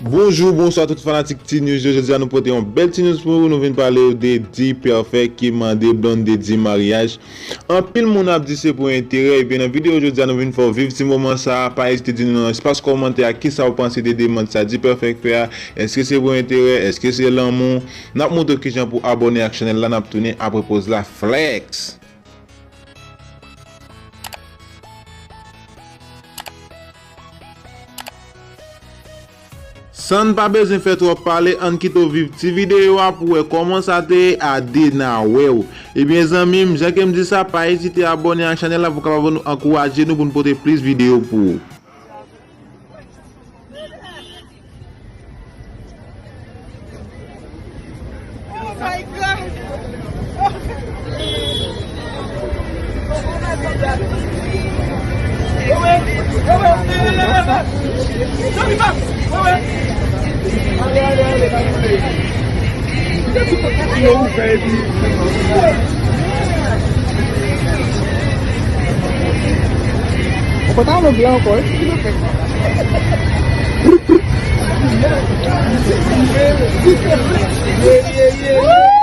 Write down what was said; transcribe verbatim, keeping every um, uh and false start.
Bonjou, bonswa tout fanatik T-News yo. Jodi a nou pote yon bèl T-News pou ou. Nou vin pale de D-Perfect ki mande Blondedy maryaj. Anpil moun ap di se pou enterè. Ebyen, nan videyo jodi a, nou vin fè w viv ti moman sa a. Pa ezite di nou nan espas kòmantè a kisa w panse de demann sa D-Perfect fè a. Èske se pou enterè? Èske se lanmou? N ap montre w kijan pou abòne ak chanèl la. N ap tounen apre poz la. Flex! San n pa bezwen fè twòp pale, ann kite w viv ti videyo a pou w wè kòman sa te ye a de n a wè w. Ebyen zanmi m, jan ke m di sa, pa ezite abòne ak chanèl la pou w kapab ankouraje nou pou n pote plis videyo pou ou. Oh my God! Ou pa ta ann blan ankò, wi. Ki nou fè? Yeah, yeah, yeah.